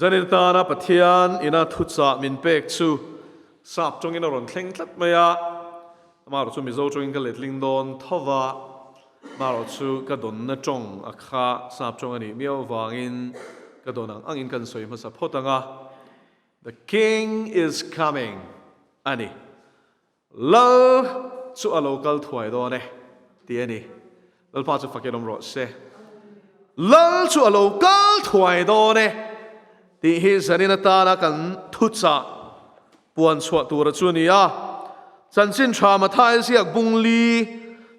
Zanin tana Pathian ina thuchah min pek chu sap tawngin a rawn thleng tlat mai a, amaherawh chu Mizo tawngin ka letling dawn tho va, amaherawh chu ka dawnna tawng a kha sap tawng a nih miau avangin ka dawn ang angin kan sawi hmasa phawt ang a, The King is coming a ni. Lal chu a lo kal thuai dawn e, tih a ni. Lalpa chu fakin awm rawh se. Lal chu a lo kal thuai dawn e, tih hi zanin atana kan thuchah puan chhuah tura chu a ni a. Chanchin tha Mathai ziak bung li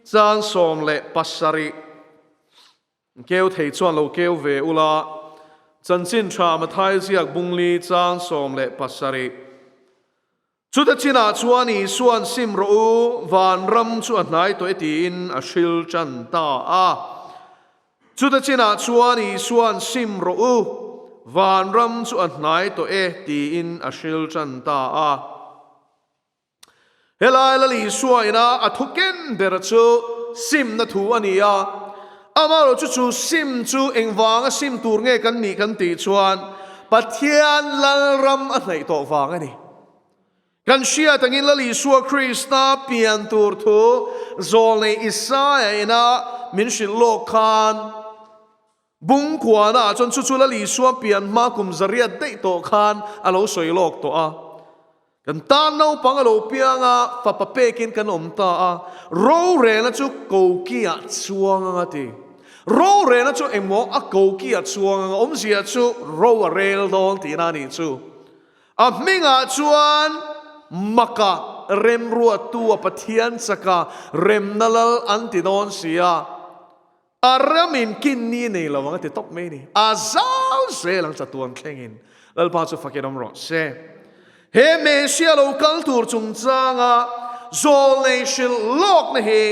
chang 17. Keu thei chuan lo keu ve ula, Chanchin tha Mathai ziak bung li chang 17. Chuta chinah chuan Isua'n sim rawh u, vanram chu a hnai tawh e tiin a hril tan ta a. Chuta chinah chuan Isua'n sim rawh u, vanram chu a hnai tawh e tiin a hril tan ta a. Helai Lal Isua ina a thu ken ber chu simna thu a ni a. Amaherawh chu chu sim chu engvanga sim tur nge kan nih kan tih chuan Pathian Lalram a hnaih tawh vang a ni. Kan hriat angin Lal Isua Krista pian tur thu zawlnei Isaia ina min hrilh lawk khan Bungkuana ah chuan chu chu Lal Isua pian hma kum zariat daih tawh khan a lo sawi lawk tawh a. Kan tan naupang a lo piang a, fapa pekin kan awm ta a, rorelna chu koki ah chuang ang a ti. Rorelna chu engmaw a koki ah chuang ang a, awmzia chu ro a rel dawn tihna a nih chu. A hmingah chuan maka remruattu a Pathian chaka remna lal an ti dawn si a. A ramin kinni nei lo ang a ti tawp mai a ni. A zau zel ang chatuan thlengin Lalpa chu fakin awm rawh se. He Messiah lo kal tur chungchanga zawlnei hrilh lawkna hi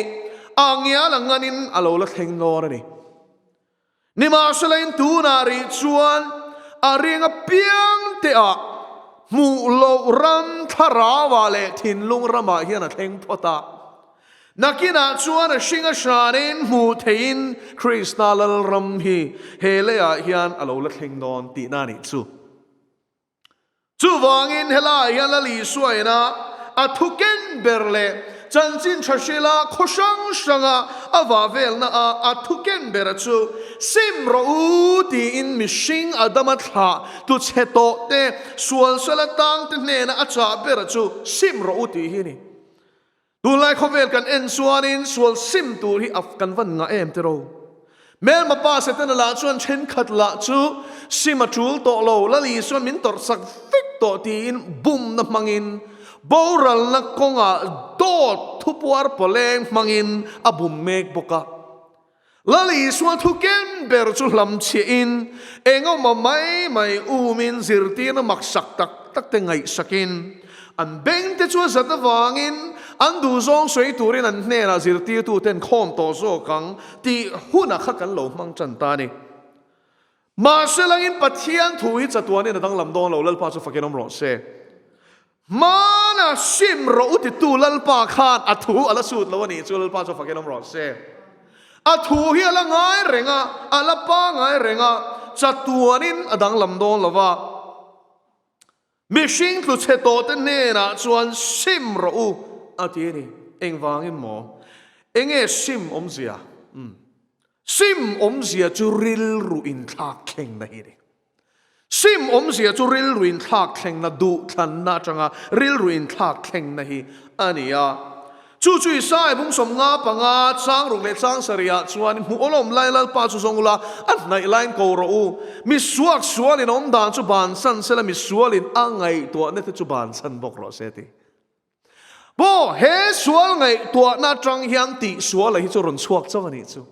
a ngial a nganin a lo la thleng dawn a ni. Nimahselain tunah rih chuan a ring apiang teah hmuh loh ram thlarauah leh thinlung ramah hian a thleng phawt a. Nakinah chuan a hring a hranin hmuh theihin Krista Lalram hi he leiah hian a lo la thleng dawn tihna a nih chu. Chuvangin helaiah hian Lal Isua ina a thu ken ber leh chanchin tha hrila khaw hrang hranga a vah velna a a thu ken bera chu sim rawh u tiin mihring Adama thlah tu chhe tawh te sual sala tang te hnena a chah bera chu sim rawh u tih hi a ni. Tunlai khawvel kan en chuanin sual sim tur hi a kan van ngah em tiraw? Hmelma pa Setana lah chuan thenkhat lah chu sim a tul tawh lo, Lal Isuan min tawrhsak vek tawh tiin bumna hmangin boralna kawngah dawt thupuar pawleng hmangin a bum mek bawk a. Lal Isua thu ken ber chu hlamchhiahin engawma mai mai umin zirtirna maksak tak tak te ngaihsakin an bengte chu a zat avangin an duhzawng sawi turin an hnenah zirtirtuten khawm tawh zawk ang tih hunah kha kan lo hmang tan ta a ni. Mahse langin Pathian thu hi chatuanin a danglam dawn lo, Lalpa chu fakin awm rawh se. Hmana sim rawh u titu Lalpa khan a thu a la sut lo a nih chu, Lalpa chu fakin awm rawh se. A thu hi a la ngai reng a, a la pangai reng a, chatuanin a danglam dawn lo va. Mihring tlu chhe tawhte hnenah chuan sim rawh u a ti a ni. Engvangin maw? Enge sim awmzia? Umm. Sim awmzia chu rilru inthlak thlengna hi a ni. Sim awmzia chu rilru inthlak thlengna, duhthlanna atanga rilru inthlak thlengna hi a ni a. Chu chu Isaiah bung 55 chang ruk leh chang sarihah chuan hmuh awlawm lai Lalpa chu zawng ula, a hnaih laiin ko rawh u. Mi suak sualin awm dan chu bansan sela, mi sualin a ngaihtuahna te chu bansan bawk rawh se a ti. Paw, he sual ngaihtuahna atang hian tih suala hi chu rawn chhuak chauh a nih chu.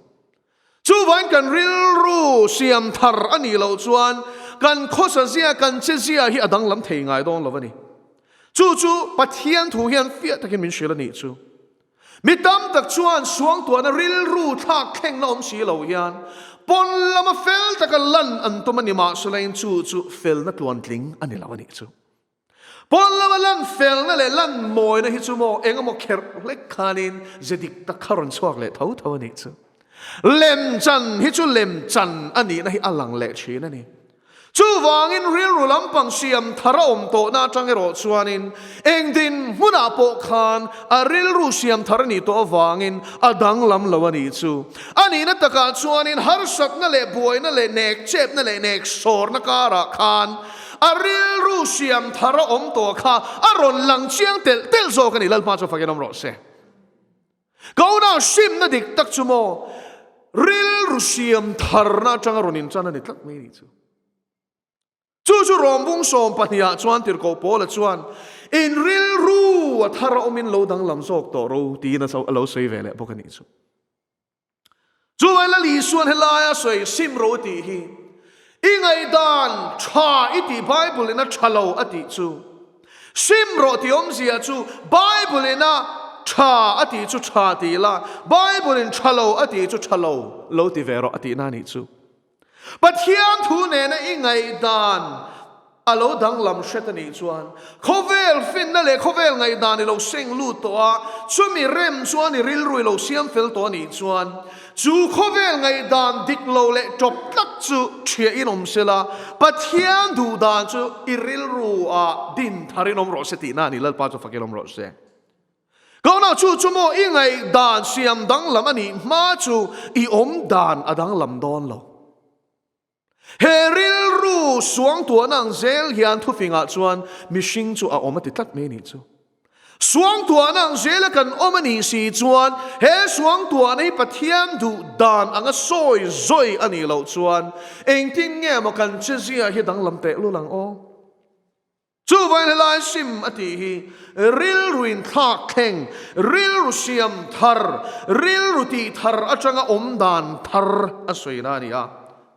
Chuvain kan rilru siam thar a nih loh chuan kan khawsa zia, kan che zia hi a danglam thei ngai dawn lo a ni. Chu chu Pathian thu hian fiah takin min hrilh a nih chu. Mi tam tak chuan suangtuahna rilru thlak thlengna awm si lo hian pawn lama fel taka lan an tum a ni mahselain chu chu felna tluantling a ni lo a nih chu. Pawn lama lan felna leh lan mawina hi chu maw eng emaw kherh hlek khanin ze dik tak kha rawn chhuak leh tho tho a nih chu. Lem chan hi chu lem chan a nihna hi a lang leh thin a ni. Chuvangin rilru lampang siam thar a awm tawhna atang erawh chuanin eng dinhmunah pawh khan a rilru siam thar a nih tawh avangin a danglam lo a nih chu. A nihna takah chuanin harsatna leh buaina leh nek chepna leh nek sawrna karah khan a rilru siam thar a awm tawh kha a rawn lang chiang telh telh zawk a ni. Lalpa chu fakin awm rawh se. Ka unau hrimna dik tak chu maw rilru siam tharna atanga rawn inchan a ni tlat mai ni chu. Chu chu Rawmbung 12 ah chuan Tirhkoh Paula chuan in rilru a thar a awmin lo danglam zawk tawh ro tiin a lo sawi ve leh bawk a nih chu. Chuvai Lal Isuan helaia sawi sim ro tih hi i ngaihdan tha i tih Bible in a tha lo a tih chu sim rawh tih awmzia chu Bible in a tha a tih chu tha tih la Bible in tha lo a tih chu tha lo lo ti ve rawh a tihna a nih chu. Pathian thu nena i ngaihdan a lo danglam hret a nih chuan khawvel finna leh khawvel ngaihdan i lo seng lut tawh a, chumi rem chuan i rilru i lo siam fel tawh a nih chuan chu khawvel ngaihdan dik lo leh tawp tlat chu ṭhiahin awm se la, Pathian duhdan chu i rilru ah din tharin awm rawh se tihna a ni. Lalpa chu fakin awm rawh se. Kawnah chu chu maw i ngaihdan siam danglam a nih hma chu i awm dan a danglam dawn lo. He rilru suangtuahna ang zel hian thufingah chuan mihring chu a awm a ti tlat mai a nih chu. Suangtuahna ang zela kan awm a nih si chuan he suangtuahna hi Pathian duh dan anga sawi zawi a nih loh chuan engtin nge maw kan chezia hi danglam tehlul ang aw? Chuvain helai sim a tih hi rilru inthlak thleng, rilru siam thar, rilru tih thar atanga awm dan thar a sawina a ni a,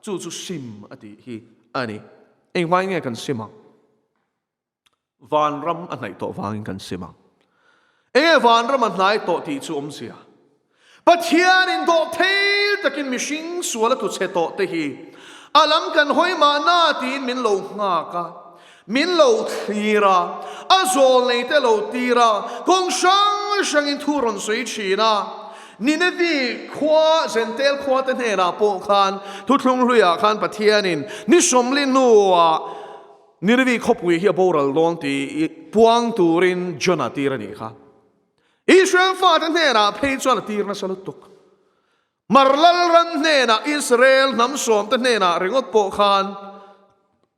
chu chu sim a tih hi a ni. Engvai nge kan sim ang? Vanram a hnaih tawh vangin kan sim ang. Enge vanram a hnai tawh tih chu awmzia? Pathianin dawhthei takin mihring sual a tuchhe tawh te hi a lam kan hawi mahna tiin min lo nghak a, min lo thlir a, a zawl nei te lo tir a, kawng hrang hrangin thu rawn sawi thin a. Ninevi khua, Zentel khua te hnenah pawh khan thuthlung hluiah khan Pathianin ni sawmli hnuah Ninevi khawpui hi a boral dawn tih puang turin Jonah tir a nih kha. Israel fate hnenah phei chuan a tir nasa lutuk. Mar lalram hnenah Israel hnam sawmte hnenah ringawt pawh khan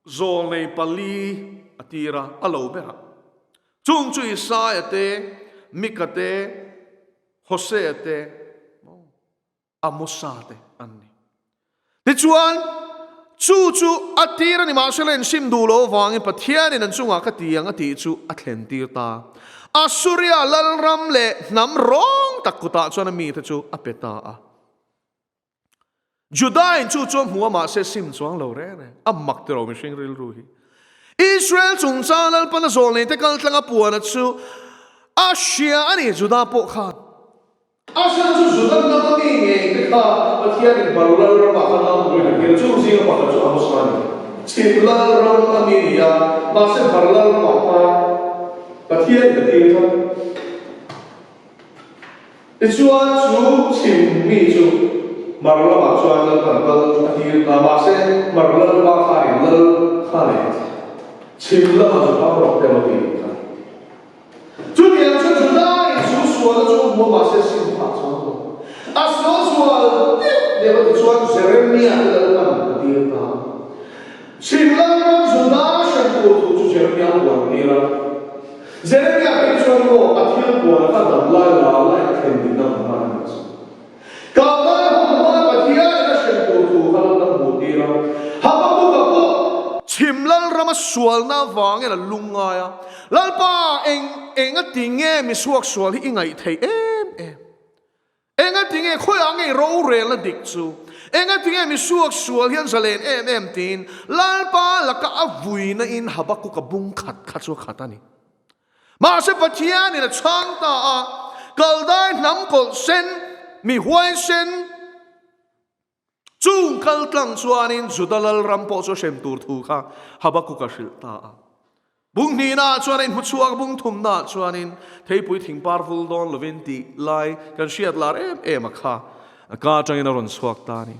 zawlnei pali a tir a, a lo ber a. Chung chu Isaia te, Mika te, Hosea te, Amosa te an ni. Tichuan, chu chu a tir a ni, mahsela in sim duh loh avangin Pathianin an chungah ka ti ang a tih chu a thlen tir ta. Assuria lalram leh hnam rawng tak kutah chuan a mite chu a pe ta a. Judain chu chu a hmu a, mahse sim chuang lo reng reng. A mak tiro mihring rilru hi. Israel chungchang Lalpana zawlneite kaltlanga puana chu a hria a ni, Juda pawh khan. A chhan chu Juda hnam a mi ngei te kha Pathianin Baru lal ramah khan a awm a tir a, chung zinga pakhat chu Amosa a ni. Chhim lal ram a mi ni a, mahse Bar lal ramah khan Pathianin a tir tlat. Tichuan chu chhim mi chu Mar lamah chuan Lalpan kal a tir ta, mahse Mar lal pa khanin lal kha leh chhim lamah chu phang rawk te a lo ti nih kha. Chutiang chu Juda-in chu sualna chu a hmu a, mahse sim phah chuang lo. A sual sual deuh deuh a ti chuan Jeremia te Lalpan a tir ta a. Chhim Lalram Juda hran tur thu chu Jeremia a puan tir a. Jeremia phei chuan maw a thil puan kha dam lai la lai a thlen dikna hmu hman a nih chu. Kalnai hun hmaa Pathianin a hrem tur thu kha Lalpan hmuh tir a, Habakuka pawh chhim Lalrama sualna avangin a lungngai a, Lalpa, eng enga ti nge mi suaksual hi i ngaih theih em em? Enga ti nge khawiah nge i rorelna dik chu? Enga ti nge mi suaksual hian zalen em em tiin Lalpa laka a vuina in Habakuka bung khat kha chu a khat a ni. Mahse Pathianin a chhang ta a, Kaldai hnam kawlh sen, mi huaisen chung kal tlang chuanin Juda lalram pawh chu a hrem tur thu kha Habakkuk a hrilh ta a. Bung hnihnaah chuan a inhmu chhuak, bung thumnaah chuanin theipui thingpar vul dawn lovin tih lai kan hriat lar em em a kha, a ka atangin a rawn chhuak ta a ni.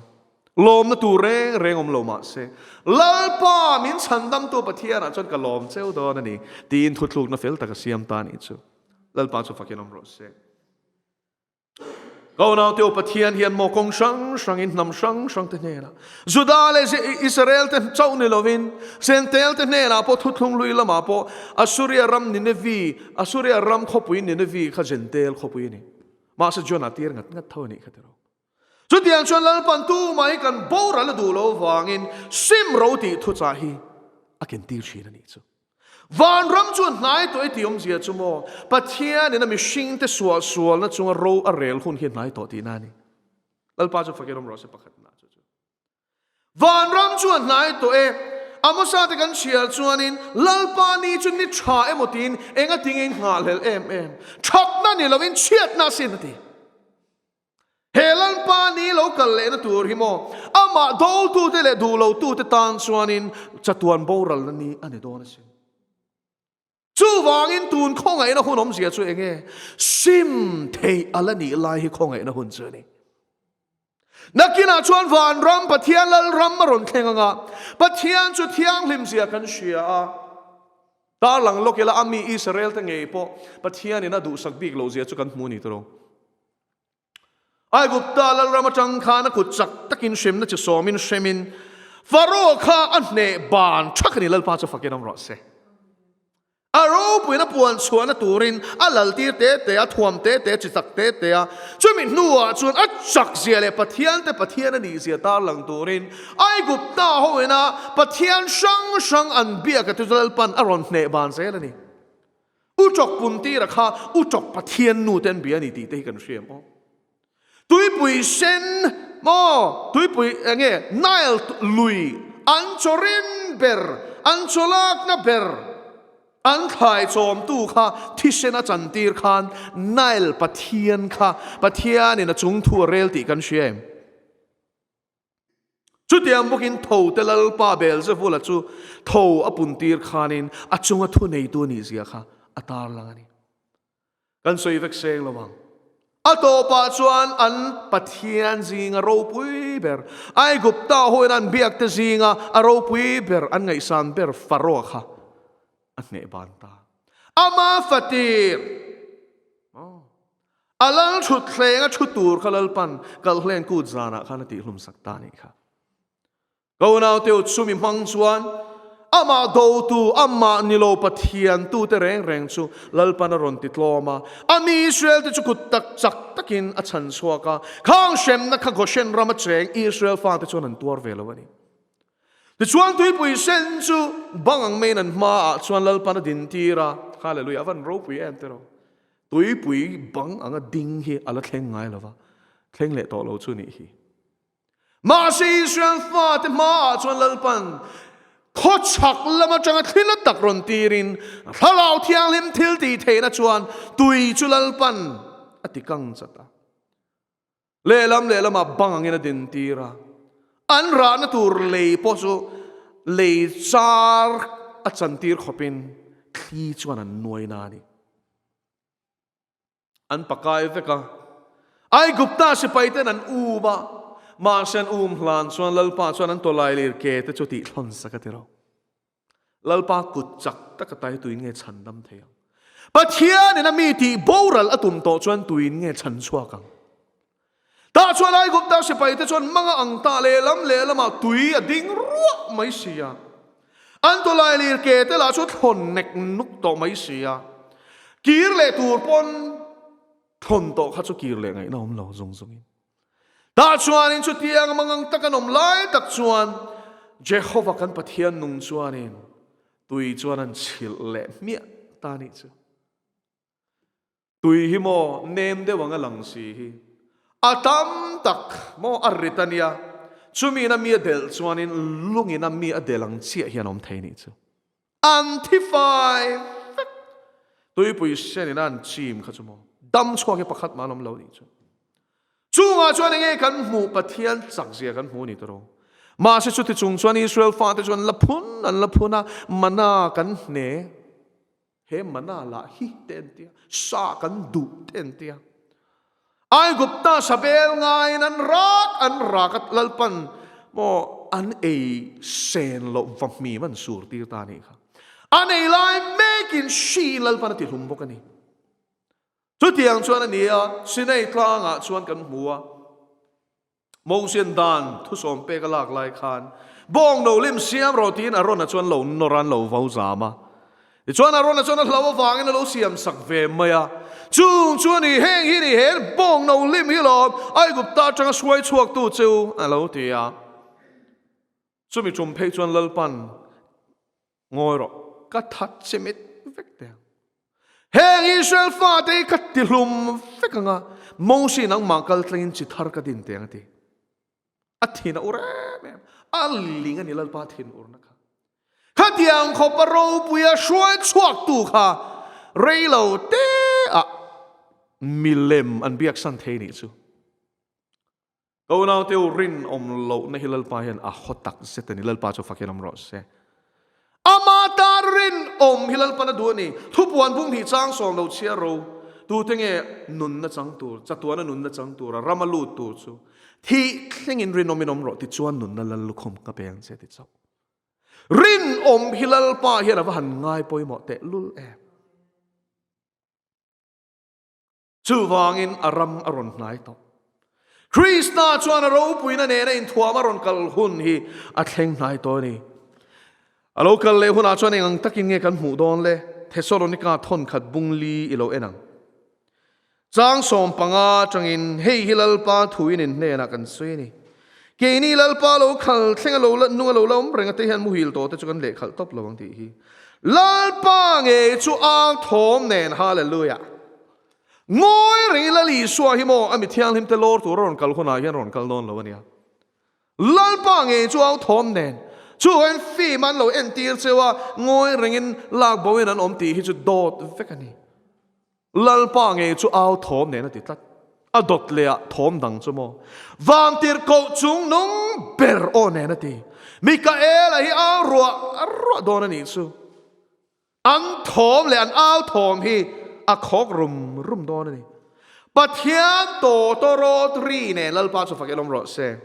Lawmna tur reng reng awm lo mah se, Lalpa min chhandamtu Pathianah chuan ka lawm cheu dawn a ni, tiin thuthlukna fel tak a siam ta a nih chu. Lalpa chu fakin awm rawh se. Ka unaute u, Pathian hian maw kawng hrang hrangin hnam hrang hrangte hnenah, Juda leh Israel te chauh ni lovin, Sentel te hnenah pawh thuthlung hlui lamah pawh Assuria ram Ninevi, Assuria ram khawpui Ninevi kha Jentel khawpui a ni. Mahse Jonah tir ngat ngat tho a nih kha tiraw. Chutiang chuan Lalpan tumah hi kan boral a duh lo vangin sim ro tih thuchah hi a ken tir thin a nih chu. Vanram chu a hnai tawh i tih awmzia chu maw? Pathianin a mihringte suahsualna chunga ro a rel hun hi a hnai tawh tihna a ni. Lalpa chu fakin awm rawh se pakhatna chu chu. Vanram chu a hnai tawh e. Amosa te kan chhiar chuanin Lalpa ni chu ni tha emaw tiin enga tingin nghahhlelh em em. Thatna ni lovin chhiatna asin a ti. He Lalpa ni lo kal lehna tur hi maw, amah dotute leh duhlotute tan chuanin chatuan boralna ni a ni dawn asin. Chuvangin tun khawngaihna hun awmzia chu eng nge? Sim theih a la nih lai hi khawngaihna hun chu a ni. Nakinah chuan vanram Pathian Lalram a rawn thleng ang a, Pathian chu thianghlimzia kan hria a. Tarlang lawk ila a mi Israel te ngei pawh Pathianin a duhsak bik lohzia chu kan hmu a ni tawh lo. Aigupta lalram atang khan a kut chak takin hremna chi sawmin hremin Faro kha a hneh ban thak a ni, Lalpa chu fakin awm rawh se. A ropuina puan chhuahna turin a lal tir te te a, thuam te te, chi chak te te a, chumi hnuah chuan a chak zia leh Pathian te Pathian a nih zia tarlang turin Aigupta hoina Pathian hrang hrang an biak a chu Lalpan a rawn hneh ban zel a ni. U Chawk Puntira kha U Chawk Pathian nu te an bia a ni tih te hi kan hria maw? Tuipui sen maw? Tuipui eng nge Nile lui an chawrin ber, an chawlakna ber, an thlai chawmtu kha thisen a chantir khan Nile Pathian kha Pathianin a chungthu a rel tih kan hria em? Chutiang bawkin tho te Lalpa Beelzebula chu tho a puntir khanin a chunga thuneitu a nihzia kha a tarlang a ni. Kan sawi vek seng lo ang. A tawpah chuan an Pathian zinga ropui ber, Aigupta hoin an biak te zinga a ropui ber, an ngaihsan ber Faroa kha a hneh ban ta. Ama fatir! A lal thutthleng a thu tur kha Lalpan kalhlen kut zanah khan a tihhlum sak ta a nih kha. Ka unaute u chumi hmang chuan amah dotu, amah nilo Pathian tute reng reng chu Lalpan a rawn ti tlawm a. A mi Israel te chu kut tak chak takin a chhan chhuak a. Khang hremna kha Goshen rama cheng Israel fate chuan an tuar ve lo a ni. Tichuan tuipui sen chu bang ang maiin an hmaah chuan Lalpan a dintir a. Hallelujah, a van ropui em tiraw? Tuipui bang anga ding hi a la thleng ngai lo va, thleng leh tawh lo chu nih hi. Mahse Israel fate hmaah chuan Lalpan khawchhak lam atanga thlina tak rawn tirin Thlarau Thianghlim thil tih theihna chuan tui chu Lalpan a ti kang chat a. Lehlam lehlamah bang angin a din tir a, an rahna tur lei pawh chu lei char a chantir khawpin thli chuan an nuai na a ni. An pakai vek a, Aigupta sipaiten an um a, mahse an um hlan chuan Lalpa chuan an tawlailir ke te chu tihthlawn sak a ti lo. Lalpa kut chak taka tai tuin nge chhan dam thei ang? Pathianin a mi tih boral a tum tawh chuan tuin nge chhan chhuak ang? Tah chuan Aigupta sipaite chuan manga ang tah lehlam lehlamah tui a ding ruah mai si a. An tawlailir ke te lah chu thlawn nek nuk tawh mai si a. Kir leh tur pawn thlawn tawh kha chu kir leh ngaihna awm lo zung zungin. Tah chuanin chutiang mangang tak an awm lai tak chuan Jehova kan Pathian nung chuanin tui chuan an chhilh leh hmiah ta nih chu. Tui hi maw nem deuh ang a lang si hi a tam tak maw a rit a nia, chumiin a mi a delh chuanin lungin a mi a delh ang chiah hian a awm thei nih chu. An thi fai vek. Tuipui senin a an chim kha chu maw? Dam chhuak hi pakhat mah an awm lo nih chu. Chungah chuan enge kan hmuh Pathian chak zia kan hmu ni tawh. Mahse chuti chung chuan Israel fate chuan la phun an la phun a, mana kan hne. He mana lah hi te an tia, sa kan duh te an tia. Aigupta sabel ngaiin an rak an rak a Lalpan. Maw an ei sen loh va hmim an sur tir ta anih kha. An ei lai mekin hri in Lalpan a ti hlum bawk a ni. Chutiang chuan a ni a, Sinai tlangah chuan kan hmu a. Mosian dan thusawm pek a lak lai khan bawng no lim siam rawh tiin Arona chuan lo nawr a, an lo vo zam a. Tichuan Arona chuan a hlau avangin a lo siam sak ve mai a. Chung chu a ni, heng hi ni he bawng no lim hi lawm Aigupta atanga hruai chhuaktu chu a lo ti a. Chumi tum phei chuan Lalpan Ngawi rawh, ka that che mit vek teh ang. Heng Israel fate hi ka tihlum vek ang a, Moses nangmah kal tlangin chi thar ka din teh ang a ti. A thin a ur em em, a ling a ni Lalpa thin urna kha. Khatiang khawpa ropuia hruai chhuaktu kha rei lo te ah milem an biaksan thei nih chu. Ka unaute u rinawm lohna hi Lalpa hian a haw tak zet a ni. Lalpa chu fakin awm rawh se. Ama tan rinawm hi Lalpan a duh a ni. Thupuan bung hnih chang sawm lo chhiar ro. Tute nge nunna chang tur, chatuana nunna chang tura rama lut tur chu thih thlengin rinawmin awm rawh tichuan nunna lal lukhum ka pe ang che ti chauh. Rinawm hi Lalpa hian a va han ngai pawimawh tehlul em. Chuvangin a ram a rawn hnai tawh. Krista chuan a ropuina nena inthuam a rawn kal hun hi a thleng hnai tawh a ni. A lo kal leh hunah chuan eng ang takin nge kan hmuh dawn le? Thesalonika thawnkhat bung li i lo en ang. Chang 15 atangin hei hi Lalpa thuin in hnenah kan sawi a ni. Keini Lalpa lo khal thleng a lo la nung a lo la awm reng a te hian muhil tawh te chu kan lehkhalh tawp lo ang tih hi. Lalpa ngei chu au thawm nen Hallelujah. Ngawi reng i Lal Isua hi maw a mi thianghlim te lawr tur a rawn kal hunah hian rawn kal dawn lo a nia. Lalpa ngei chu au thawm nen chu hian film an lo entir cheu a, ngawi rengin lak bo in an awm tih hi chu dawt vek a ni. Lalpa ngei chu au thawm nen a ti tlat. A dawt leh ah thawm dang chu maw? Vantirhkoh chung nung ber aw nen a ti. Mikaela hi au ruah ruah dawn a nih chu. An thawm leh an au thawm hi a khawk rum rum dawn a ni. Pathian tawtawrawt ri nen Lalpa chu fak elawm rawh se.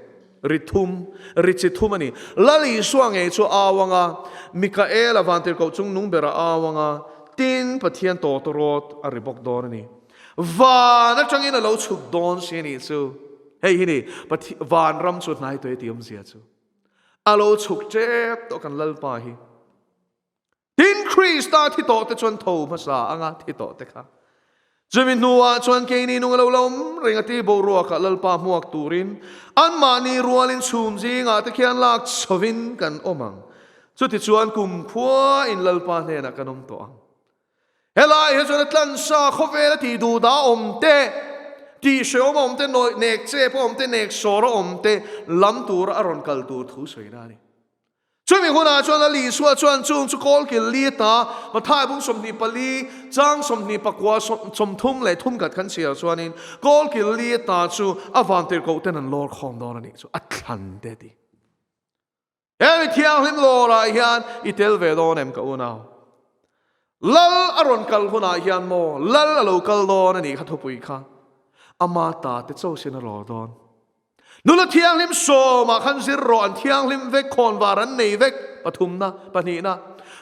Ri thum, ri chi thum a ni. Lal Isua ngei chu a au ang a, Mikaela vantirhkoh chung nung ber a au ang a, tin Pathian tawtawrawt a ri bawk dawn a ni. Van atangin a lo chhuk dawn si a nih chu. Hei hi ni, van ram chu hnai tawh e tih awmzia chu. A lo chhuk tep tawh kan Lalpa hi. Tin, Krista thi tawhte chuan tho hmasa anga thi tawhte kha. Chumi hnuah chuan keini nung a lo la awm reng a ti boruakah Lalpa hmuak turin anmahni rualin chhum zingah te khian lak chhovin kan awm ang. Chutichuan kumkhua in Lalpa hnenah kan awm tawh ang. Helai hi chuan a tlansa khawvel a tih duh dah awm te, tih hreawm a awm te, nek chep a awm te, nek sawr a awm te lam tura a rawn kal tur thu sawina a ni. Chumi hunah chuan Lal Isua chuan chung chu kawlkil li ata Mathai bung 24, chang 24 33 khat kan chhiar chuanin kawlkil li ata chu a vantirhkoh ten an lawr khawm dawn a nih chu a thlan te a ti. He mi thianghlim lawrah hian i tel ve dawn em ka unau? Lal a rawn kal hunah hian maw Lal a lo kal dawn a nih kha thupui kha ama ta te cho sin a lawr dawn. Nula thianghlim sawmah khan zir rawh, an thianghlim vek, khawnvar an nei vek, pathumna, pahnihna.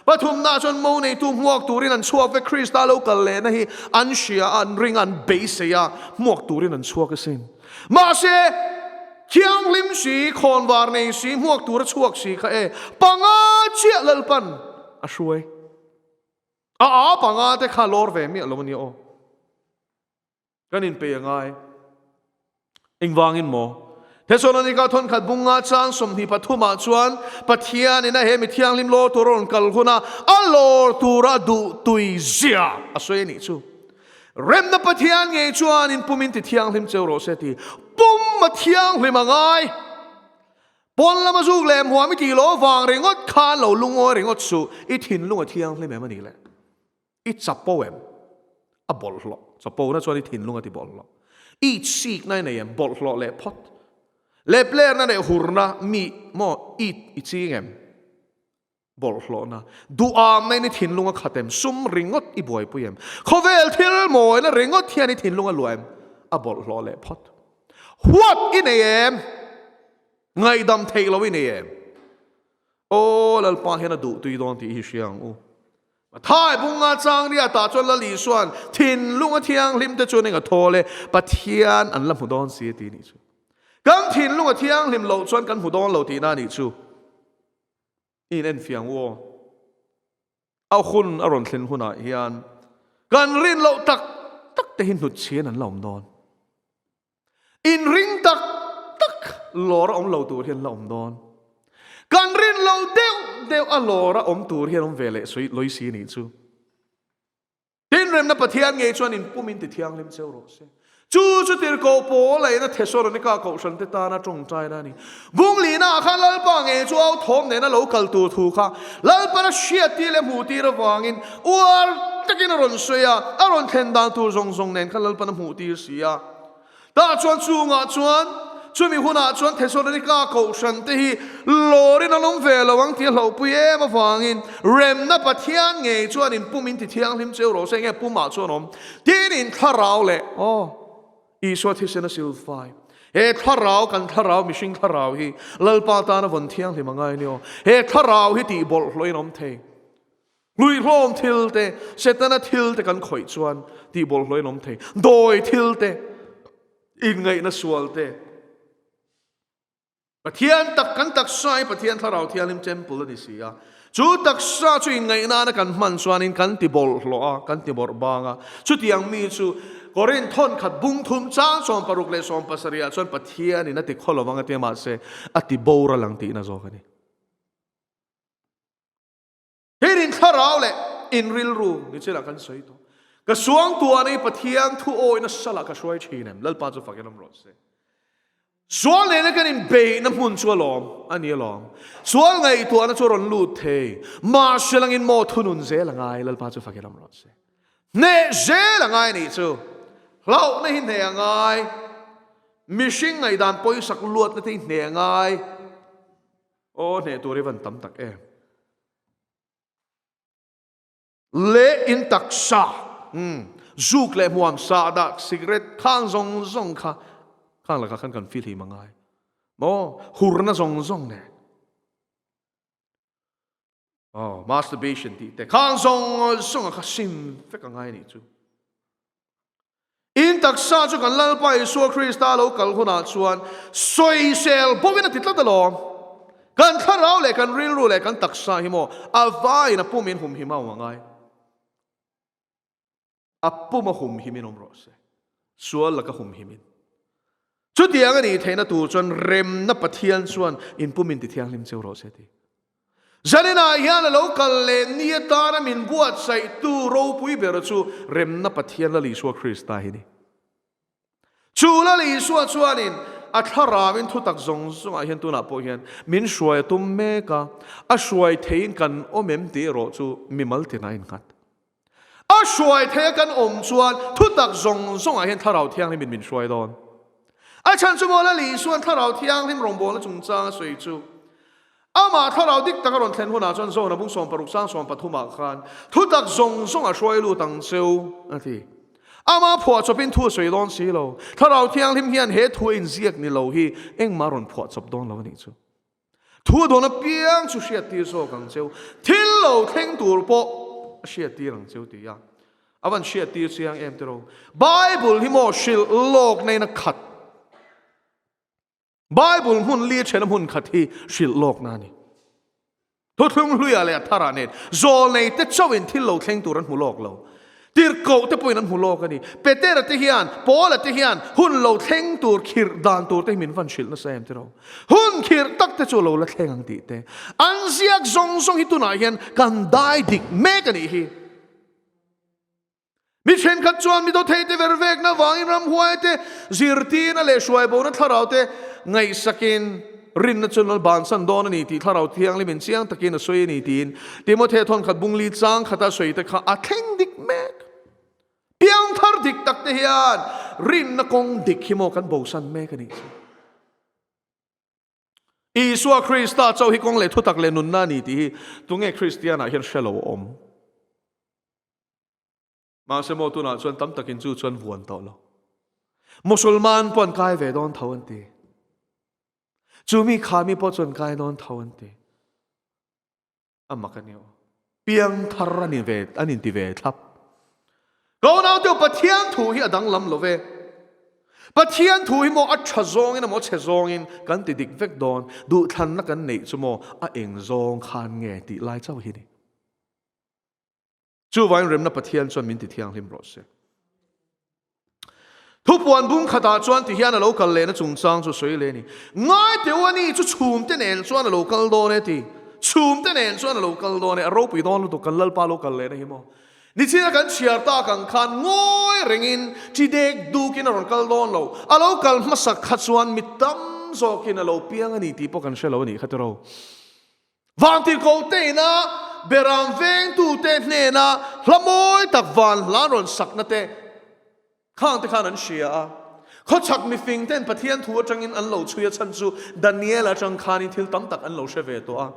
Pathumna chuan mo neitu hmuak turin an chhuak vek, Krista lo kal lehna hi an hria a, an ring a, an beisei a, hmuak turin an chhuak asin. Mahse, thianghlim si, khawnvar nei si, hmuak tura chhuak si kha e, panga chiah Lalpan a hruai. A a panga te kha lawr ve miah lo a nia aw. Kan inpei a ngai. Engvangin maw? Thesalonika thawnkhat bunga chang 23 ah chuan Pathianin a he mi thianghlim lawr tur a rawn kal hun a, a lawr tura duh tui zia a sawi a nih chu. Remna Pathian ngei chuan in pum in ti thianghlim cheu rawh se ti. Pum a thianghlim a ngai. Pawn lama zuk leh hmuam i tih loh avang ringawt khan lo lungawi ringawt suh, i thinlung a thianghlim em a nih le? I chapo em? A bawlhhlawh. Chapona chuan i thinlung a ti bawlhhlawh. I itsikna i nei em? Bawlhhlawh leh phawt. Leplerna leh hurna mi maw it i ching em? Bawlhhlawhna. Duhamna in i thinlung a khat em? Sum ringawt i buaipui em? Khawvel thil mawina ringawt hian i thinlung a luah em? A bawlhhlawh leh phawt. Huat i nei em? Ngaihdam theih lo i nei em? Aw Lalpa hian a duh tui dawn tih hi hria ang u. Thai bunga chang ria tah chuan Lal Isua'n thinlung a thianghlim te chuan eng a thawl e, Pathian an la hmu dawn si a ti nih chu. Kan thinlung a thianghlim loh chuan kan hmu dawn lo tihna a nih chu. I in enfiang u aw. A hun a rawn thlen hunah hian kan rin loh tak tak te hi hnutchhian an la awm dawn. Inring tak tak lawr a awm lo tur hian la awm dawn. Kan rin lo deuh deuh a lawr a awm tur hian awm ve leh sawi lawi si nih chu. Tinremna Pathian ngei chuan in pum in ti thianghlim cheu rawh se. Chu chu tirhkoh Paul a ina Thesalonika kohhran te tana tawngtaina a ni. Bunglihna ah khan Lalpa ngei chu au thawm nena lo kal tur thu kha Lalpan a hriattir leh hmuhtir avangin uar takin a rawn sawi a, a rawn thlen dan tur zawng zawng nen khan Lalpan a hmuhtir si a. Tah chuan chungah chuan chumi hunah chuan Thesalonika kohhran te hi lawrin an awm ve lo ang tih a hlauhpui em avangin remna Pathian ngei chuan in pum in ti thianghlim cheu rawh se, enge pumah chuan awm tin in thlarau leh aw. Isua thisen a silfai. He thlarau, kan thlarau, mihring thlarau hi Lalpa tana vawn thianghlim a ngai ni aw. He thlarau hi tih bawlhhlawhin a awm thei. Hluihlawm thil te, Setana thil te kan khawih chuan tih bawlhhlawhin a awm thei. Dawi thil te, inngaihna sual te. Pathian tak kan taksa hi Pathian Thlarau Thianghlim Temple a ni si a. Chu taksa chu inngaih nana kan hman chuanin kan ti bawlhhlawh a, kan ti bawrh bang a. Chutiang mi chu Korinth thawn khat bung thum chang 60 leh 70 ah chuan Pathianin a ti khaw lovang a tia mahse a ti boral ang tihna zawk a ni. Hirin thlarau leh in rilru ni chilah kan sawi tawh. Ka suangtuahna hi Pathian thu awihna salah ka hruai thin em? Lalpa chu fakin awm rawh se. Sual nena kan inbeihna hmun chu alawm a ni alawm. Sual ngaihtuahna chu a rawn lut thei. Mahse langin maw thunun zel a ngai, Lalpa chu fakin awm rawh se. Hneh zel a ngai nih chu. Hlauhna hi hneh a ngai. Mihring ngaihdan pawisak luatna te hi hneh a ngai. Aw hneh tur hi van tam tak em. Leh in taksa umm zuk leh hmuam sa dah cigarette khang zawng zawng kha khang lakah khan kan fihlim a ngai maw hurna zawng zawng nen aw masturbation tih te khang zawng zawng a kha sim vek a ngai nih chu. In taksa chu kan Lalpa Isua Krista lo kal hunah chuan sawisel bawkin a ti tlat alawm. Kan thlarau leh kan rilru leh kan taksa hi maw a vaiin a pumin humhim a awm a ngai. A pum a humhimin awm rawh se. Sual laka humhimin. Chutiang a nih theihna tur chuan remna Pathian chuan in pumin ti thianghlim cheu rawh se ti. Zaninah hian a lo kal leh ni atana min buatsaihtu ropui ber chu remna Pathian Lal Isua Krista hi a ni. Chu Lal Isua chuanin a thlarauin thutak zawng zawngah hian tunah pawh hian min hruai a tum mek a, a hruai theiin kan awm em tih erawh chu mimal tina a innghat. A hruai thei a kan awm chuan thutak zawng zawngah hian Thlarau Thianghlimin min hruai dawn. A chhan chu maw Lal Isua'n Thlarau Thianghlim rawngbawlna chungchang a sawi chu Amah Thlarau dik tak a rawn thlen hunah chuan Zona bung 60 sang 13 ah khan thutak zawng zawng a hruai lut ang cheu a ti. Amah phuahchawpin thu a sawi dawn si lo. Thlarau Thianghlim hian he thu a inziak ni lo hi engmah a rawn phuahchawp dawn lo a nih chu. Thu a dawn apiang chu hriattir zawk ang cheu, thil lo thleng tur pawh a hriattir ang cheu ti a, a van hriattir chiang em tiraw? Bible hi maw hrilh lawk neiin a khat. Bible hmun li thena hmun khat hi hrilh lawkna a ni. Thuthlung hluiah leh a tharah nen zawlnei te chauhin thil lo thleng tur an hmu lawk lo. Tirhkoh te pawhin an hmu lawk a ni. Petera te hian, Paula te hian hun lo thleng tur khirh dan tur te hi min van hrilh nasa em tiraw? Hun khirh tak te chu lo la thleng ang tih te. An ziak zawng zawng hi tunah hian kan dai dik mek a nih hi. Mi thenkhat chuan mi dawthei te ver vekna vangin ramhuai te zirtirna leh hruaibona thlarau te ngaihsakin rinna chu an bansan dawn a ni tih Thlarau Thianghlimin chiang takin a sawi a ni tiin Timothea thawnkhat bungli chang khata sawi te kha a thleng dik mek. Piangthar dik tak te hian rinna kawng dik hi maw kan bosan mek a nih chu. Isua Krista chauh hi kawng leh thutak leh nunna a ni tih hi tunge Kristian ah hian hre lo awm? Mahse maw tunah chuan tam takin chu chuan vuan tawh lo. Musulman pawh an kai ve dawn tho an ti. Chu mi kha mi pawh chuan kai dawn tho an ti. A mak a ni aw. Piangthar a ni ve, an inti ve thlap. Ka unaute u, Pathian thu hi a danglam lo ve. Pathian thu hi maw a tha zawngin emaw a chhe zawngin kan ti dik vek dawn, duhthlanna kan neih chu maw a eng zawng khan nge tih lai chauh hi ni. Chuvangin remna Pathian chuan min ti thianghlim rawh se. Thupuan bung khatah chuan ti hian a lo kal lehna chungchang chu sawi leh a ni. Ngai teh u a ni chu chhumte nen chuan a lo kal dawn e ti. Chhumte nen chuan a lo kal dawn e, a ropui dawn lutuk kan Lalpa lo kal lehna hi maw. Nichina kan chhiar tak ang khan ngawi rengin chi dek dukin a rawn kal dawn lo. A lo kal hmasak kha chuan mi tam zawkin a lo piang a ni tih pawh kan hre lo a nih kha tiraw. Vantirhkoh te ina Beram vengtute hnena hla mawi tak van hlan rawn sakna te khang te khan an hria a. Khawchhak mifing ten Pathian thu atangin an lo chhui a chhan chu Daniel atang khanin thil tam tak an lo hre ve tawh a.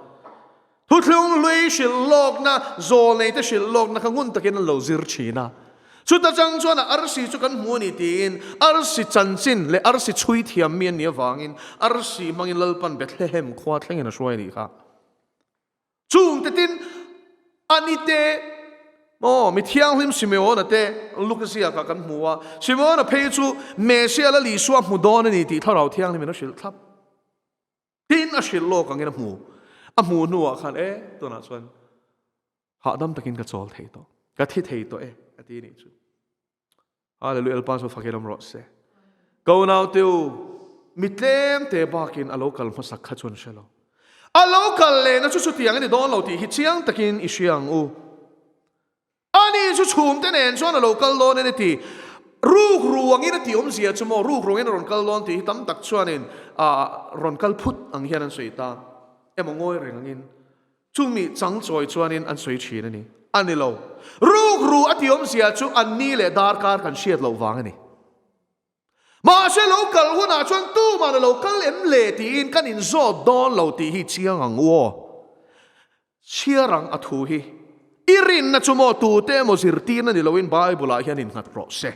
Thuthlung hlui hrilh lawkna, zawlnei te hrilh lawkna kha ngun takin an lo zir thin a. Chuta chang chuan a arsi chu kan hmu a ni tiin arsi chanchin leh arsi chhui thiam mi an nih avangin arsi hmangin Lalpan Bethlehem khua thlengin a hruai a nih kha. Chungte tin ani te maw mi thianghlim Simeona te Luka ziakah kan hmu a, Simeona phei chu Messiah Lal Isua hmu dawn a ni tih Thlarau Thianghlimin a hrilh thlap. Tin a hrilh lawk angin a hmu. A hmuh hnuah khan e tunah chuan Hahdam takin ka chawl thei tawh, ka thi thei tawh e, a ti nih chu. Hallelujah, Lalpa chu fakin awm rawh se. Ka unaute u, mi tlem te bakin a lo kal hmasak kha chuan hre lo. A lo kal lehna chu chutiang a ni dawn lo tih hi chiang takin i hria ang u. Ani chu chhumte nen chuan a lo kal dawn a ni ti. Ruk ruangin a tih awmzia chu maw, ruk ruangin a rawn kal dawn tih hi tam tak chuanin rawn kal phut ang hian an sawi ta. Emaw ngawi reng angin. Chumi chang chawi chuanin an sawi thin a ni. A ni lo. Rukru a ti awmzia chu an ni leh darkar kan hriat loh vang a ni. Mahse lo kal hunah chuan tuman a lo kal em le tiin kan inzawt dawn lo tih hi chiang ang u aw. Chhiar ang a thu hi. I rinna chu maw tute emaw zirtirna ni loin Bible-ah hian innghat rawh se.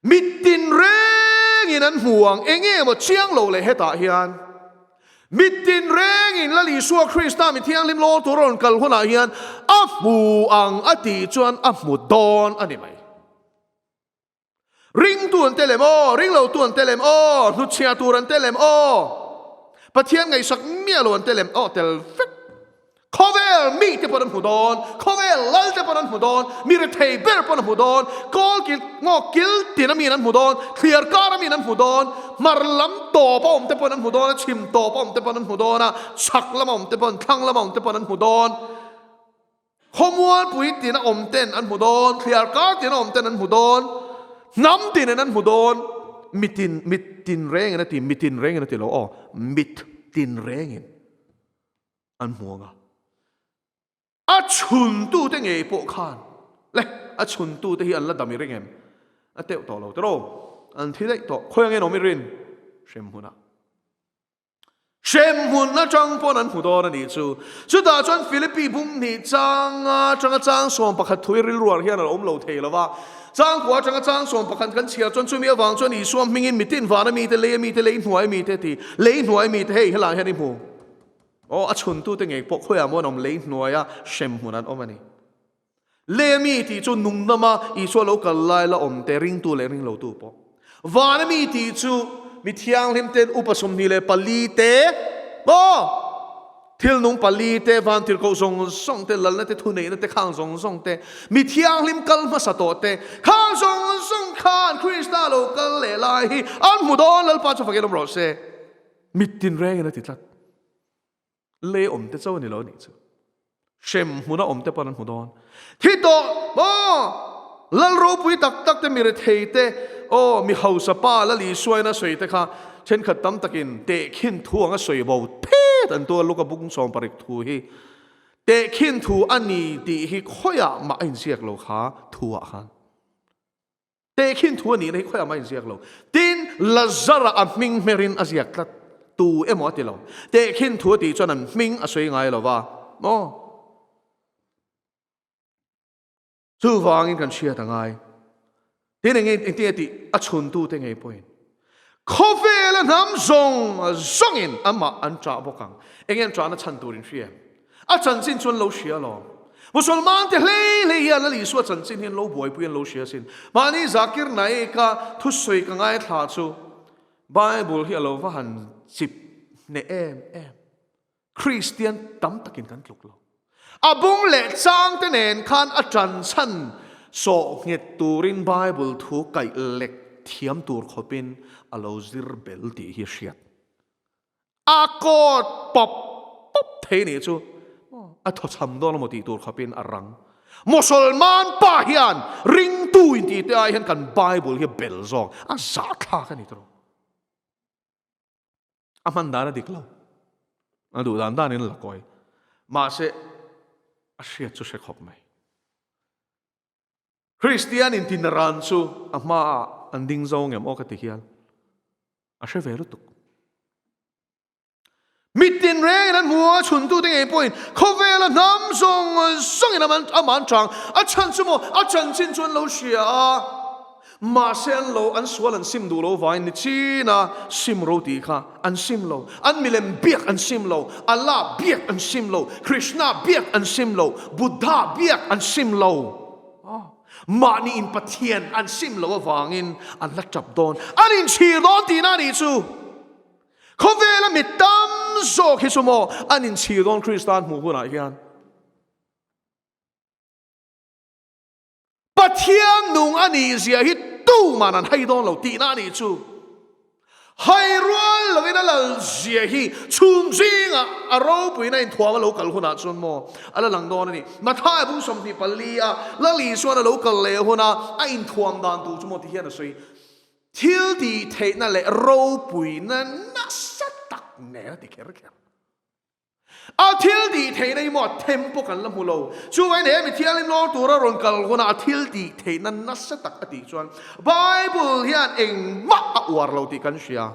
Mittin rengin an hmu ang, enge maw chiang lo leh hetah hian mittin rengin Lal Isua Krista mi thianghlim lawl tur a rawn kal hunah hian a hmu ang a tih chuan a hmu dawn a ni mai. Ringtu an tel em aw, ringlotu an tel em aw, hnutchhiah tur an tel em aw, Pathian ngaihsak miah lo an tel em aw, tel vek. Khawvel mite pawn an hmu dawn, khawvel lalte pawn an hmu dawn, mi rethei ber pawn a hmu dawn, kawl kil ngaw kil tin a miin an hmu dawn, thliar kar a miin an hmu dawn, hmar lam tawp a awm te pawn an hmu dawn a, chhim tawp a awm te pawn an hmu dawn a, chhak lam a awm te pawn, thlang lam a awm te pawn an hmu dawn, khawmualpui tin a awm ten an hmu dawn, thliar kar tin a awm ten an hmu dawn, hnam tinin an hmu dawn, mitin, mit tin rengin a ti, mitin rengin a ti lo aw, mit tin rengin. An hmu ang a. A chhuntute ngei pawh khan le a chhuntute hi an la dam i ring em? A teuh tawh lo tiraw? An thi daih tawh. Khawi angin awm i rin? Hremhmunah. Hremhmun atang pawn an hmu dawn a nih chu. Chutah chuan Philippi bung hnih changa atanga chang 11 thu i rilruar hian a lo awm lo thei lo va. Changkua atanga chang 11 kan chhiar chuan chumi avang chuan Isua hmingin mitin vana mite, leia mite, lei hnuai mite ti, lei hnuai mite hei helaiah hian i hmu. Aw, a chhuntute ngei pawh khawiah maw an awm lei hnuaia hrem hmun an awm a ni. Lei mi tih chu nungnama Isua lo kal lai la awm te ringtu leh ringlotu pawh. Vana mi tih chu mi thianghlim ten upa 24 te, aw, thil nung pali te, van tirhkoh zawng zawng te, lalna te, thuneihna te, khang zawng zawng te, mi thianghlim kal hmasa tawh te, khang zawng zawng khan Krista lo kal leh lai hi an hmu dawn Lalpa chu fakin awm rawh se. Mit tinrengin a ti tlat. Lei awm te chauh a ni lo a nih chu. Hrem hmuna awm te pawn an hmu dawn. Thi tawh maw? Lal ropui tak tak te, mi rethei te, aw mi hausa pa Lal Isuain a sawi te kha thenkhat tam takin tehkhin thu anga sawi bo phet an tua Luka bung 70 thu hi tehkhin thu a ni tih hi khawiah mah a inziak lo kha thu ah khan. Tehkhin thu a nihna hi khawiah mah a inziak lo. Tin, Lazara a hming hmerin a ziak tlat. Tu emaw a ti lo. Tehkhin thu a tih chuan an hming a sawi ngai lo va. Maw? Chuvangin kan hriat a ngai. Tin, eng nge, engtin nge tih a chhuntute ngei pawhin. Khawvela hnam zawng zawngin amah an ṭah bawk ang. Enge an ṭahna chhan tur in hria em? A chanchin chu an lo hria alawm. Musulman te hlei hlei hian Lal Isua chanchin hi an lo buaipui an lo hria asin. Mahni Zakir Naik-a thusawi ka ngaithla chu Bible hi a lo va han chip hneh em em. Kristian tam takin kan tluk lo. A bung leh chang te nen khan a ṭan chhan sawh nghet turin Bible thu kaih lek thiam tur khawpin a lo zir bel tih hi a hriat. A kawt pawp pawp thei nih chu a thawchham dawn emaw tih tur khawpin a rang. Musulman pa hian ringtu intih te ai hian kan Bible hi a bel zawk, a zahthlak a ni tawh. A hman dan a dik lo. A duh dan danin a la kawi. Mahse, a hriat chu hre khawp mai. Kristian intin ran chu a hmaah an ding zo ngem aw ka ti hial. A hre ve lutuk. Mitin rengin an hmu a, chhuntute ngei pawhin khawvela hnam zawng zawngin amah an chang. A chhan chu maw? A chanchin chu an lo hria a. Mahse an lo, an sual an sim duh lo vangin ni china sim ro tih kha an sim lo. An milem biak an sim lo, Allah biak an sim lo, Krishna biak an sim lo, Buddha biak an sim lo. Mahni in Pathian an sim lo avangin an la tap dawn, an inchhir dawn tihna a nih chu. Khawvela mi tam zawk hi chu maw an inchhir dawn Krista an hmuh hunah hian. Pathian nung a nih zia hi tuman an hai dawn lo tihna a nih chu. Hai rual loin a lal zia hi chhum zingah a ropuina inthuam a lo kal hunah chuan maw a la lang dawn a ni. Matthai bung 24 a Lal Isuan a lo kal leh huna a inthuam dan tur chu maw ti hian a sawi. Thil tih theihna leh ropuina nasa tak nen a ti kher kher. A thil tih theihna hi maw a them pawh kan la hmu lo. Chuvangin he mi thianghlim lawr tura rawn kal hunah a thil tih theihna nasa tak a tih chuan Bible hian engmah a uar lo tih kan hria.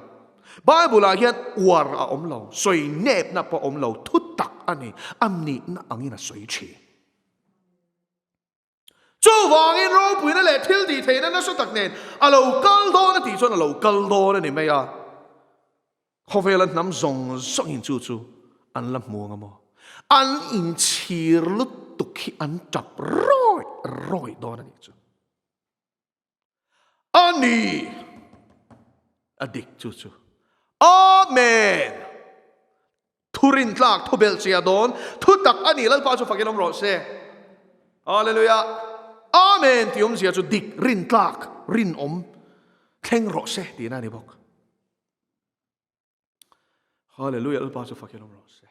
Bible ah hian uar a awm lo, sawi nepna pawh a awm lo, thu tak a ni, a nihna angin a sawi thin. Chuvangin ropuina leh thil tih theihna nasa tak nen a lo kal dawn a tih chuan a lo kal dawn a ni mai a. Khawvela hnam zawng zawngin chu chu an la hmu ang a maw? An inchhir lutuk hi an tap rawih rawih dawn a nih chu. A ni! A dik chu chu. Amen! Thu rintlak, thu belhchia dawn, thu tak a ni, Lalpa chu fakin awm rawh se. Hallelujah! Amen tih awmzia chu dik, rintlak, rinawm, thleng rawh se tihna a ni bawk. Hallelujah! Lalpa chu fakin awm rawh se.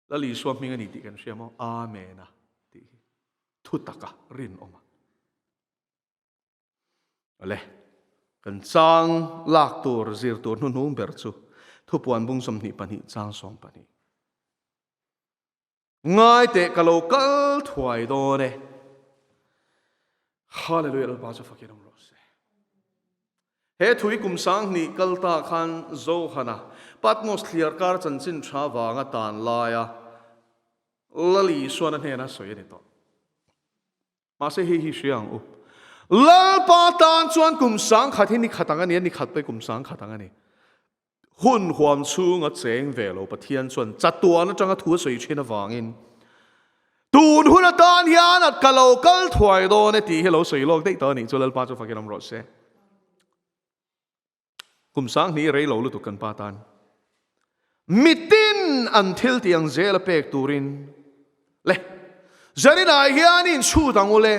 Lal Isua hming a ni tih kan hria maw? Amen a tih hi thu taka rinawm a. Awle, kan chang lak tur zir tur hnuhnung ber chu thupuan bung 22 chang 12. Ngai teh ka lo kal thuai dawn e. Hallelujah Lalpa chu fakin awm rawh se. He thui kum 2000 kal ta khan Johana Patmos thliar kar chanchin tha vanga tan laia Lal Isuan a hnena sawi a ni tawh. Mahse hei hi hria ang u. Lalpa tan chuan kum 1000 hi ni khat ang a ni a, ni khat pawh hi kum 1000 ang a ni. Hun huam chhunga cheng ve lo Pathian chuan chatuan atanga thu a sawi thin avangin tun hun atan hian a ka lo kal thuai dawn e tih hi lo sawi lawk daih tawh a nih chu Lalpa chu fakin awm rawh se. Kum 2000 rei lo lutuk kan pa tan mitin an thil tih ang zel a pek turin le Zaninah hian in chhut ang u le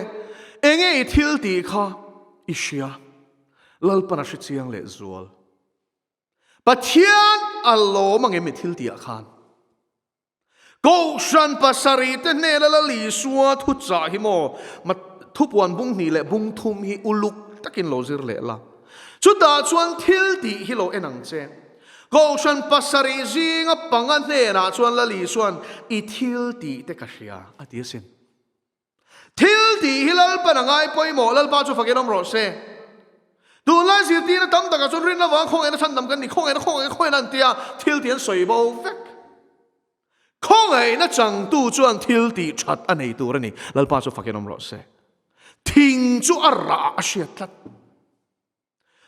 enge i thil tih kha i hria Lalpan a hre chiang leh zual. Pathian a lawm ang em i thil tihah khan? Kohhran pasarih te hnena Lal Isua thuchah hi maw thupuan bung hnih leh bung thum hi uluk takin lo zir leh la. Chutah chuan thil tih hi lo en ang che. Kohhran pasarih zinga panga hnenah chuan Lal Isuan i thil tih te ka hria a ti asin. Thil tih hi Lalpan a ngai pawimawh, Lalpa chu fakin awm rawh se. Tunlai zirtirna tam takah chuan rinna vang khawngaihna chhandam kan ni, khawngaihna, khawngaihna, khawngaihna an tia, thil tih an sawi bo vek. Khawngaihna changtu chuan thil tih that a nei tur a ni, Lalpa chu fakin awm rawh se. Thing chu a rah a hriat tlat.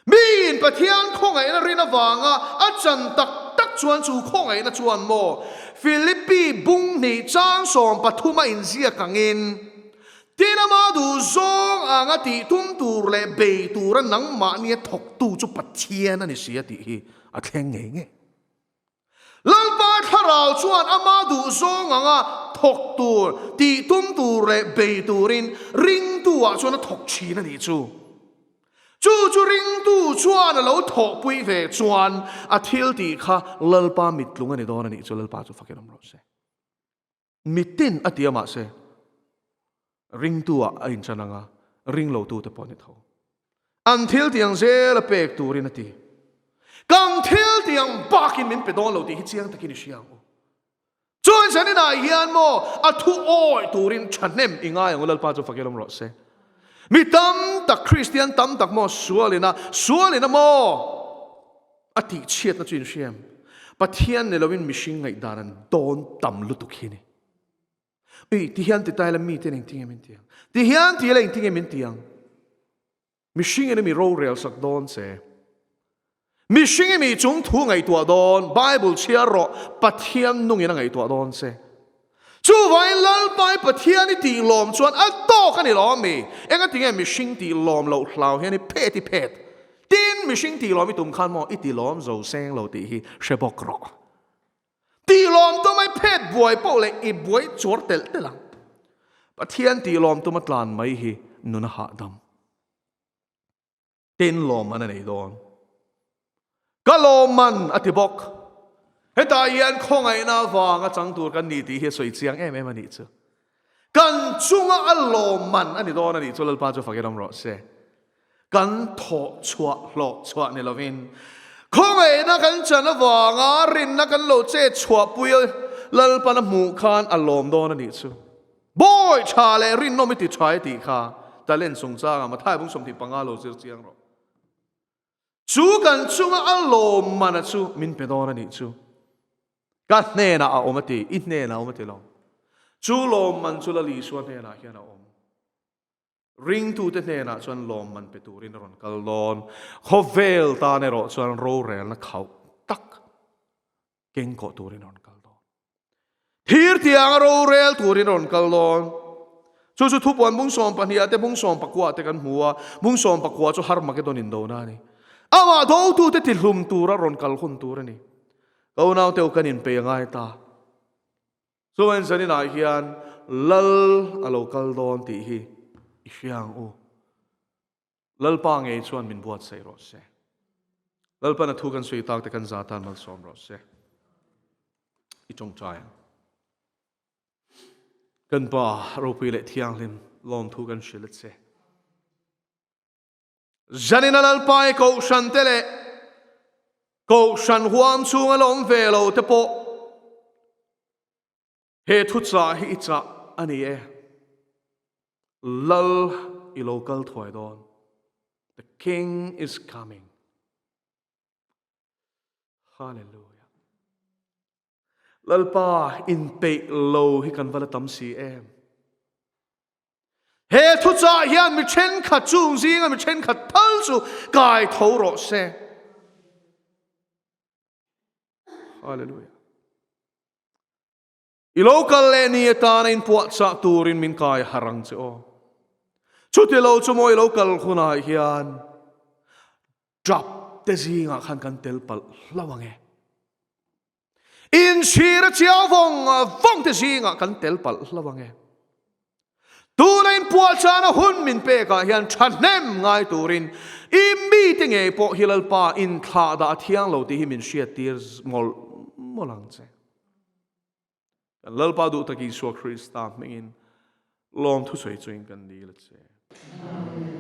Miin Pathian khawngaihna rin avanga a chan tak tak chuan chu khawngaihna chuan maw Philippi bung hnih chang 13 a inziak angin, Tin ama duh zawng anga tih tum tur leh bei tura nangmahnia thawktu chu Pathian a ni si a tih hi a thleng ngei ngei. Lalpa thlarau chuan ama duh zawng anga thawk tur, tih tum tur leh bei turin ringtu ah chuan a thawk thin a nih chu. Chu chu ringtu chuan a lo thawhpui ve chuan a thil tih kha Lalpa mittlung a ni dawn a nih chu. Lalpa chu fakin awm rawh se. Mitin a ti a mahse ringtu ah a inchan anga ringlotu te pawh a ni tho. An thil tih ang zel a pek turin a ti. Kan thil tih ang bakin min pe dawn lo tih hi chiang takin i hria ang u. Chuan zaninah hian maw a thu awi turin thahnem i ngai ang u Lalpa chu fakil awm rawh se. Mi tam tak Kristian tam tak maw sualin a sualin a maw A tihchhiatna chu inhriam Pathian ni loin mihring ngaihdan an dawn tam lutuk hi a ni. Ui, ti hian ti ta ila miten engtin nge min ti ang? Ti hian ti ila engtin nge min ti ang? Mihring in mi rorel sak dawn che. Mihring i mi chung thu ngaihtuah dawn, Bible chhiar rawh, Pathian nungin a ngaihtuah dawn che. Chuvangin Lalpa i Pathian i tih lawm chuan a tawk a ni lo ami? Engati nge mihring tih lawm loh hlau hian i phet i phet? Tin, mihring tih lawm i tum khan maw i ti lawm zo seng lo tih hi hre bawk rawh. Tih lawm tuma i phet buai poh leh i buai chuar telh telh ang. Pathian tih lawm tuma tlan mai hi nun a hahdam. Tin lawmman a nei dawn. Ka lawmman a ti bawk. Hetah hian khawngaihna avanga chang tur kan ni tih hi a sawi chiang em em a nih chu. Kan chunga a lawmman a ni dawn a nih chu Lalpa chu fakin awm rawh se. Kan thawh chhuah hlawh chhuah ni lovin khawngaihna kan chan avanga rinna kan lo chet chhuahpui Lalpan a hmuh khan a lawm dawn a nih chu. Bawi tha leh rinawm i ti tha e tih kha talent chungchangah Mathai bung 25 lo zir chiang rawh. Chu kan chunga a lawmmana chu min pe dawn a nih chu. Ka hnenah a awm a ti, i hnenah a awm a ti lo. Chu lawmman chu Lal Isua hnenah hian a awm. Ringtute hnenah chuan lawmman pe turin a rawn kal dawn. Khawvel tan erawh chuan rorelna khauh tak keng kawh turin a rawn kal dawn. Thir tianga rorel turin a rawn kal dawn. Chu chu thupuan bung 12 ah te bung 19 ah te kan hmu a, bung 19 chu Harmagedon indona a ni. Amah dotute tihlum tura rawn kal hun tur a ni. Ka unaute u kan inpei a ngai ta. Chuan zaninah hian Lal a lo kal dawn tih hi i hria ang u. Lalpa ngei chuan min buatsaih rawh se. Lalpan a thu kan sawi tak te kan za tan malsawm rawh se. I tawngtai ang. Kan Pa ropui leh thianghlim lawmthu kan hrilh a che. Zanina Lalpa i kohhran te leh kohhran huam chhunga la awm ve lo te pawh he thuchah hi i chah a ni e. Lal i lo kal thuai dawn. The King is coming. Hallelujah. Lalpa inpeih lo hi kan va la tam si em. He thuchah hian mi thenkhat chung zinga mi thenkhat thal chu kai tho rawh se. Hallelujah. I lo kal leh ni atana inpuahchah turin min kai har ang che aw. Chuti lo chu maw i lo kal hunah hian ṭap te zingah khan kan tel palh hlauh ang e. Inchhir a chiau vawng vawng te zingah kan tel palh hlauh ang e. Tuna inpuahchahna hun min pekah hian thahnem ngai turin i mite ngei pawh hi Lalpa inthlah dah a thiang lo tih hi min hriattir mawlh mawlh ang che. Kan Lalpa duh tak Isua Krista hmingin lawmthu sawi chuin kan dil a che. Amen.